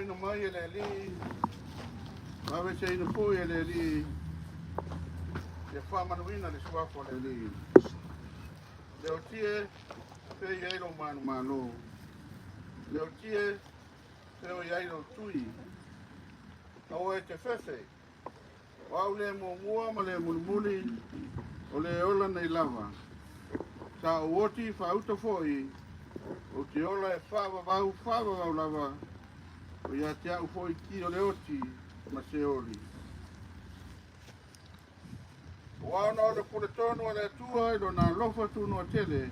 Fofoina mai e le Alii, ma aveeseina foi e le Alii, ia faamanuina le suafa o le Alii. Le oti e, fea i ai lou manumalo. Le oti e, fea o i ai lou tui. Aua e te fefe, o au le muamua ma le mulimuli, o le ola nei lava. Sa ou oti faauta foi, ou te ola e faavavau, faavavau lava, o ia te au foi ki o le oti ma Seoli. Ua ona o le puletonu a le Atua i lona alofa tunoa tele,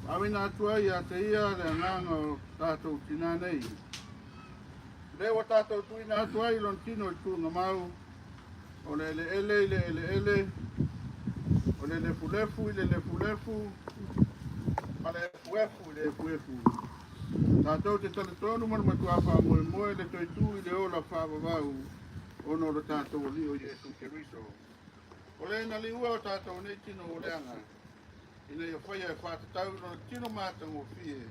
auina atu ai ia te ia le agaga o tatou tinā nei. Lea ua tatou tuuina atu ai lona tino i tuugamau, o le eleele i le eleele, o le lefulefu i le lefulefu, ma le efuefu i le efuefu. Tatou te talitonu ma le matua faamoemoe le toe tu i le ola faavavau ona o le tatou Alii o Iesu Keriso. O le na liua o tatou nei tino ua leaga, ina ia faia e faatatau i lona tino matagofie,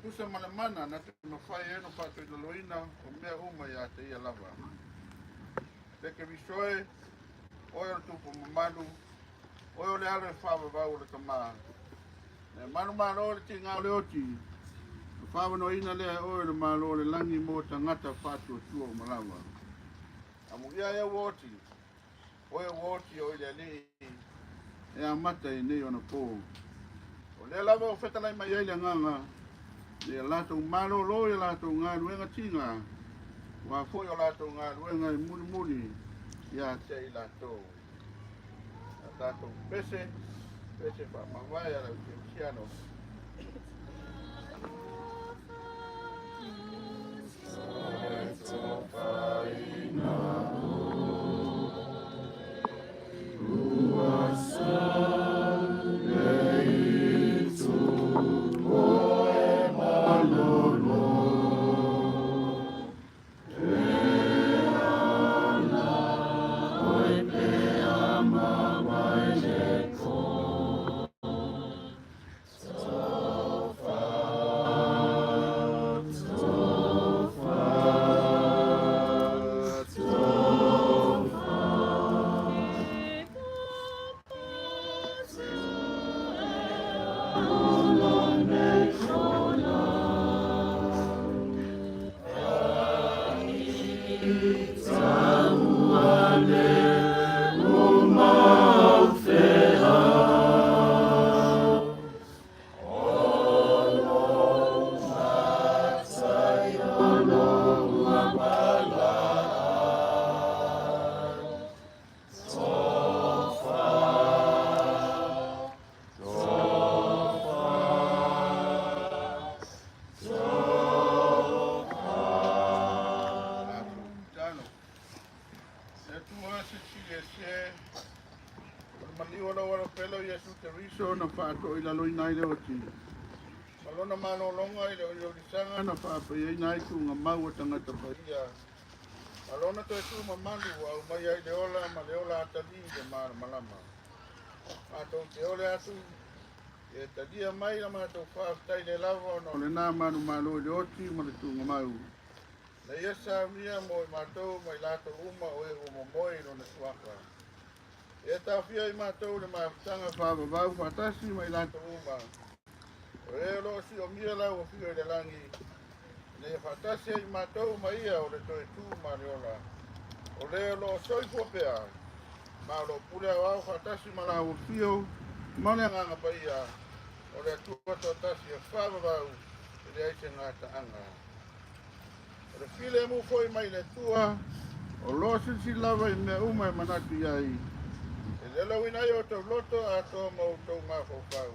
tusa ma le mana na te mafai ai ona faatoilaloina o mea uma ia te ia lava. Le Keriso e, oe o le tupu mamalu, oe o le alo e faavavau o le Tama. E manumalo le tiga o le oti, na faavanoaina lea e oe le malo o le lagi mo tagata faatuatua uma lava. Amuia e ua oti, oe ua oti o i le Alii, e amata i nei ona po. O lea lava o fetalai mai ai le agaga, ia latou malolo i latou galuega tiga, ua foi o latou galuega e mulimuli ia te i latou. A tatou pese, pese faamavae a le kerisiano. Talo. E Atua silisili ese, o le maliu o lau alofelo Iesu Keriso na faatoilaloina ai le oti. Ma lona malologa i le oliolisaga na faapaiaina ai tuugamau o tagata paia. Ma lona toe tu mamalu ua aumai ai le ola ma le ola atalii i le malamalama. Matou te ole atu e talia mai la matou faafetai le lava ona o lena manumalo i le oti ma le tuugamau. Na ia saunia mo i matou ma i latou uma o e ua momoe i lona suafa. E taofia i matou le mafutaga faavavau faatasi ma i latou uma. O e o lo o siomia lau afio i le lagi, ina ia faatasi ai i matou ma ia o le toe tu ma le ola. O le o lo o soifua pea, ma o lo o pule aoao faatasi ma lau afio ma le agaga paia, o le Atua toatasi e faavavau e leai se gataaga. O le filemu foi mai le Atua, o lo o silasila lava i mea uma e manatu i ai, e lelauina ai outou loto atoa ma outou mafaufau,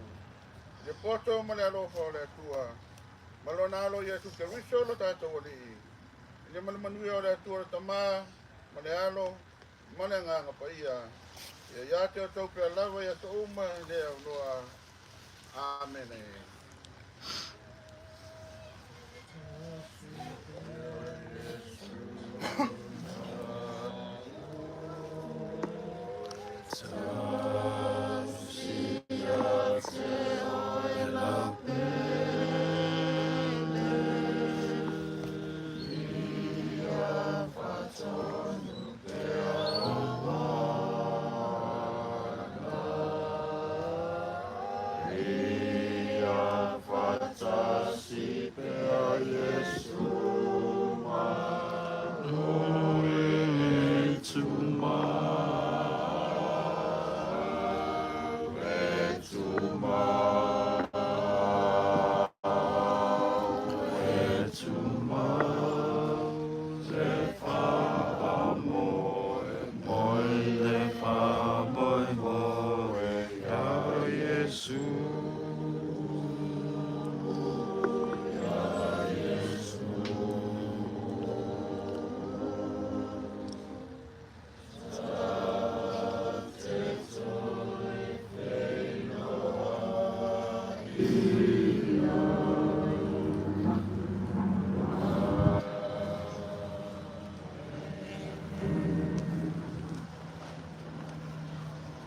i le poto ma le alofa o le Atua, ma lona alo Iesu Keriso lo tatou Alii, i le manumanuia o le Atua le Tama, ma le Alo, ma le Agaga Paia, ia ia te outou pea lava i aso uma i le aunoa. Amene.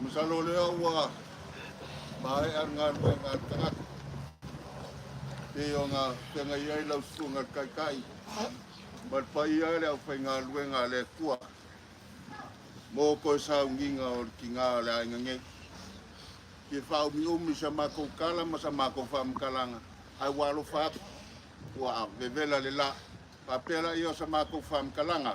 Masalo lea ua maea le galuega a le tagata. Pei ona feagai ai lau susuga i le Taitai ma le paia e le aufaigaluega a le Atua mo toe sauniga o le tiga o le aiga nei. Fia faaumiumi sa matou tala ma sa matou faamatalaga, ae ua alofa atu ua vevela le la. Faapea laia o sa matou faamatalaga,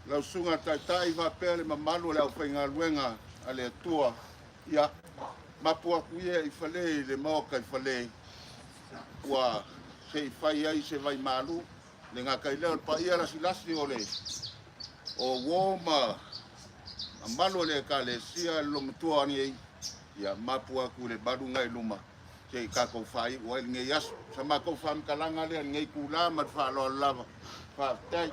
lau susuga i le Taitai faapea le mamalu o le aufaigaluega a le Atua, ia mapu atu ia i fale i le maota i fale, ua se i fai ai se vaimalu. Le gata i lea o le paia lasilasi o le o uo ma mamalu o le Ekalesia le Lomatua nei, ia mapu atu i le malu na i luma se i tatou faaiu ai lenei aso. Sa matou faamatalaga lea i lenei itula ma le faaaloalo lava. Faafetai.